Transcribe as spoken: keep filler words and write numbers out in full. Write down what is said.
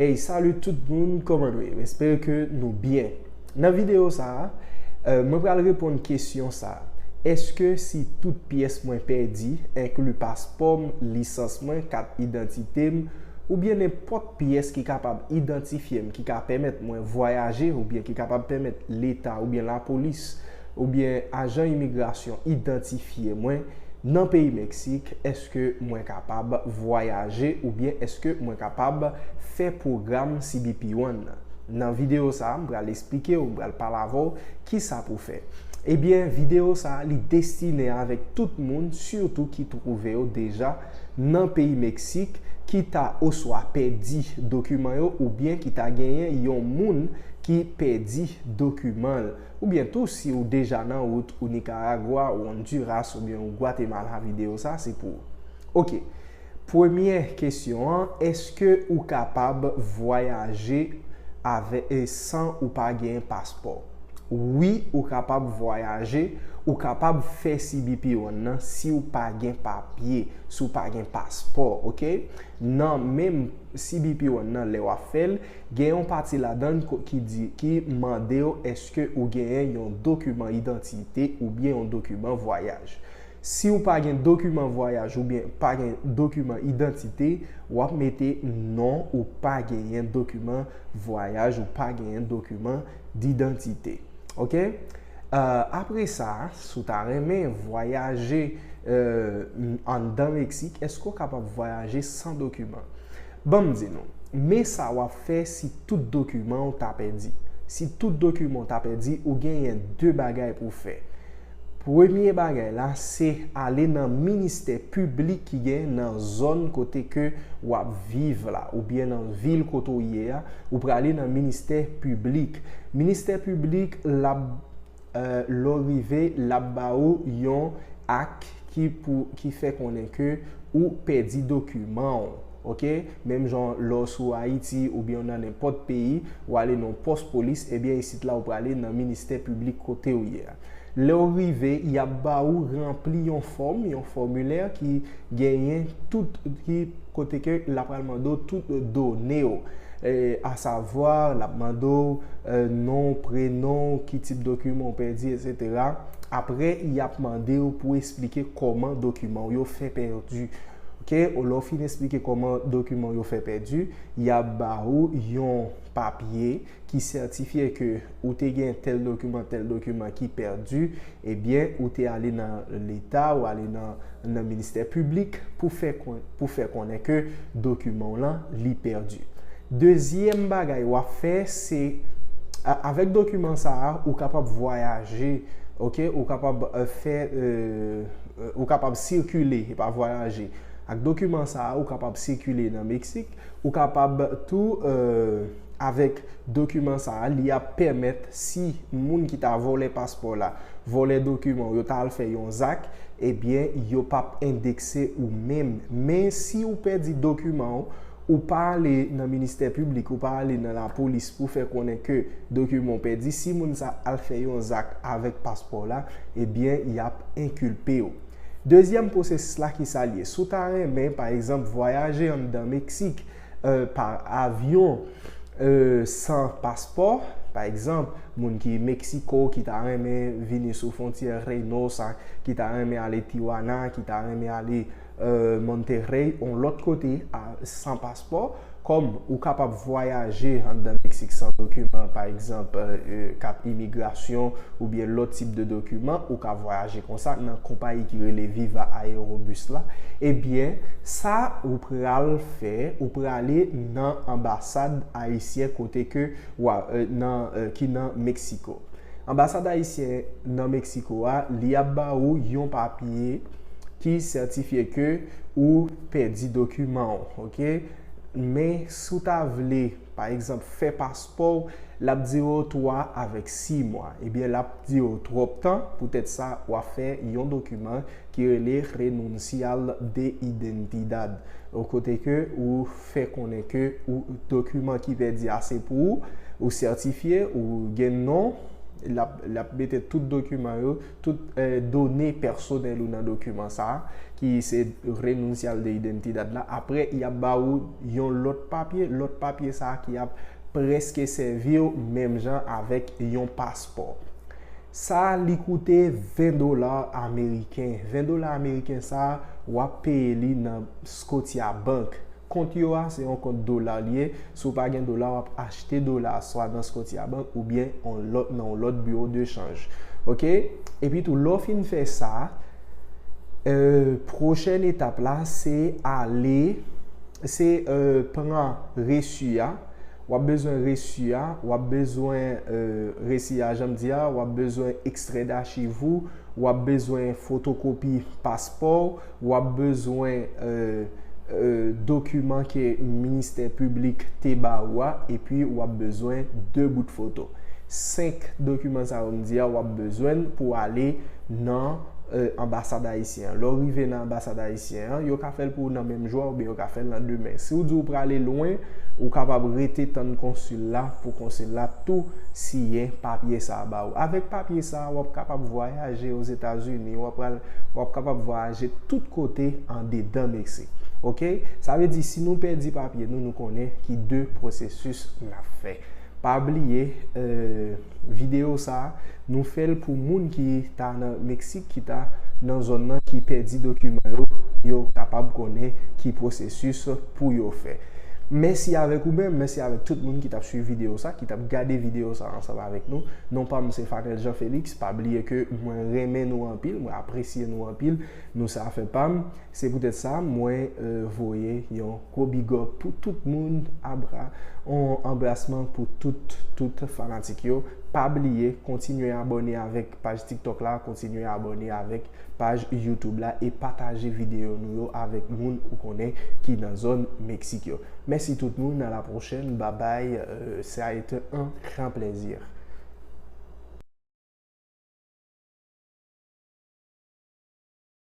Hey, salut tout moun, kòman nou ye? M espere ke nou byen. Nan videyo sa a, euh, mwen pral reponn kesyon sa a. Èske si tout pyès mwen pèdi, enkli paspò m, lisans mwen, kat idantite m, oubyen nenpòt pyès ki kapab idantifye m, ki ka pèmèt mwen vwayaje, oubyen ki kapab pèmèt Leta oubyen lapolis oubyen ajan imigrasyon idantifye mwen nan peyi Meksik, èske mwen kapab vwayaje oubyen èske mwen kapab fè pwogram C B P one nan? Nan videyo sa a, m pral esplike w, m pral pale avè w kisa pou w fè. Ebyen, videyo sa a, li destine avèk tout moun, sitou ki twouve yo deja nan peyi Meksik, ki ta oswa pèdi dokiman yo, oubyen ki ta genyen yon moun ki pèdi dokiman l, oubyen tou si w deja nan wout ou Nikaragwa, ou Honduras, oubyen ou Gwatemala, videyo sa se pou ou. Oke. Premye kesyon an, èske ou kapab vwayaje avè, e, san ou pa gen paspò? Wi, ou kapab vwayaje, ou kapab fè C B P one nan si ou pa gen papye, si ou pa gen paspò, oke? Nan menm C B P one nan, lè w ap fè l, gen yon pati ladan l ko-, ki di, ki mande w èske ou genyen yon dokiman idantite oubyen yon dokiman vwayaj. Si w pa gen dokiman vwayaj oubyen pa gen dokiman idantite, w ap mete non, ou pa genyen dokiman vwayaj, ou pa genyen dokiman didantite. Oke? Euh, apre sa, si w ta renmen vwayaje, euh, anndan Meksik, èske w kapab vwayaje san dokiman? Ban m di nou, men sa w ap fè si tout dokiman w ta pèdi. Si tout dokiman w ta pèdi, ou genyen de bagay pou w fè. Premye bagay la, se ale nan ministè piblik ki gen nan zòn kote ke w ap viv la, oubyen nan vil kote w ye a, ou prale nan ministè piblik. Ministè piblik, l ap, euh, lè w rive, l ap ba ou yon ak ki pou, ki fè konnen ke ou pèdi dokiman w, oke? Menm jan lè w sou Ayiti oubyen w nan nenpòt peyi, w ale nan pòs polis, ebyen isit la ou prale nan ministè piblik kote w ye a. Lè w rive, y ap ba ou ranpli yon fòm, yon fòmilè ki genyen tout, ki kote ke l ap pral mande w tout done w. E, asavwa, l ap mande w, e, non, prenon, ki tip dokiman w pèdi, etsetera. Apre, y ap mande w pou w esplike kòman dokiman w yo fè pèdi. Oke? Lè w fin esplike kòman dokiman w yo fè pèdi, y ap ba ou yon papye ki sètifye ke ou te gen tèl dokiman, tèl dokiman ki pèdi, ebyen, ou te ale nan Leta, ou ale nan, nan ministè piblik pou fè kon-, pou fè konnen ke dokiman w lan, li pèdi. Dezyèm bagay w ap fè, se, a-, avèk dokiman sa a, ou kapab vwayaje, oke? Ou kapab, euh, fè, euh, euh, ou kapab sikile, e pa vwayaje. Ak dokiman sa a, ou kapab sikile nan Meksik, ou kapab tou, euh, avèk dokiman sa a, li ap pèmèt si moun ki ta vòlè paspò la, vòlè dokiman w, yo ta al fè yon zak, ebyen, yo p ap endekse ou menm. Men si ou pèdi dokiman w, ou pa ale nan ministè piblik, ou pa ale nan lapolis pou fè konnen ke dokiman w pèdi, si moun sa al fè yon zak avèk paspò la, ebyen, y ap enkilpe w. Dezyèm pwosesis la, ki sa l ye? Si w ta renmen, pa egzanp, vwayaje anndan Meksik, euh, pa avyon, euh, san paspò, pa egzanp, moun ki Meksiko ki ta renmen vini sou fwontyè Reynosa, ki ta renmen ale Tijuana, ki ta renmen ale, euh, Monterrey, yon lòt kote, a, san paspò, kòm ou kapab vwayaje anndan Meksik san dokiman, pa egzanp, euh, kat imigrasyon oubyen lòt tip de dokiman, ou ka vwayaje konsa nan konpayi ki rele Viva Aerobus la, ebyen, sa ou pral fè, ou prale nan anbasad ayisyen kote ke w a, euh, nan, euh, ki nan Meksiko. Anbasad ayisyen nan Meksiko a, li ap ba ou yon papye ki sètifye ke ou pèdi dokiman w, oke? Men si w ta vle, pa egzanp, fè paspò w, l ap dire w twa avèk sis mwa. Ebyen, l ap dire w twòp tan, poutèt sa, w ap fè yon dokiman ki rele renuncial de identidad. Ou kote ke ou fè konnen ke ou, dokiman ki pèdi a se pou ou, ou sètifye, ou gen non, L ap, l ap mete tout dokiman yo, tout eh, done pèsonèl ou nan dokiman sa a, ki se renoncial de identidad la. Apre, y ap ba ou yon lòt papye, lòt papye sa a ki ap prèske sèvi w menm jan avèk yon paspò. Sa a, li koute ven dola ameriken. Ven dola ameriken sa a, w ap peye li nan Scotiabank. Kont yo a, se yon kont dola li ye. Si w pa gen dola, w ap achte dola swa nan Scotiabank oubyen on lòt, nan yon lòt biwo de chanj. Oke? Epi tou, lè w fin fè sa, euh, pwochèn etap la, se ale, se euh, pran resi a. W ap bezwen resi a, w ap bezwen euh, resi a, jan m di a, w ap bezwen ekstrè dachiv ou, w ap bezwen fotokopi paspò w, w ap bezwen euh, euh, dokiman ke ministè piblik te ba ou a, epi w ap bezwen de bout foto. Senk dokiman sa yo m di a, w ap bezwen pou ale nan euh, anbasad ayisyen an. Lè w rive nan anbasad ayisyen an, yo ka fè l pou ou nan menm jou a oubyen yo ka fè l nan demen. Si w di w prale lwen, ou kapab rete tann konsil la pou konsil la tou siyen papye sa a ba ou. Avèk papye sa a, w ap kapab vwayaje Ozetazini, w ap pral, w ap kapab vwayaje tout kote andedan Meksik. Oke? Sa vle di, si nou pèdi papye nou, nou konnen ki de pwosesis n ap fè. Pa bliye, euh, videyo sa a, nou fè l pou moun ki ta nan Meksik, ki ta nan zòn nan, ki pèdi dokiman yo, yo kapab konnen ki pwosesis pou yo fè. Mèsi avèk ou menm, mèsi avèk tout moun ki t ap swiv videyo sa, ki t ap gade videyo sa ansanm avèk nou. Non pa m se Fanel Jean Félix, pa bliye ke mwen renmen nou anpil, mwen apresye nou anpil, nou sa fè pa m. Se poutèt sa, mwen euh, voye yon gwo big up pou tout moun, abra, on anbrasman pou tout, tout fanatik yo. Pa bliye, kontinye abòne avèk paj TikTok la, kontinye abòne avèk paj YouTube la e pataje videyo nou yo avèk moun ou konnen ki nan zòn Meksik yo. Mèsi tout moun, à la prochaine, bye bye, euh, ça a été un grand plaisir.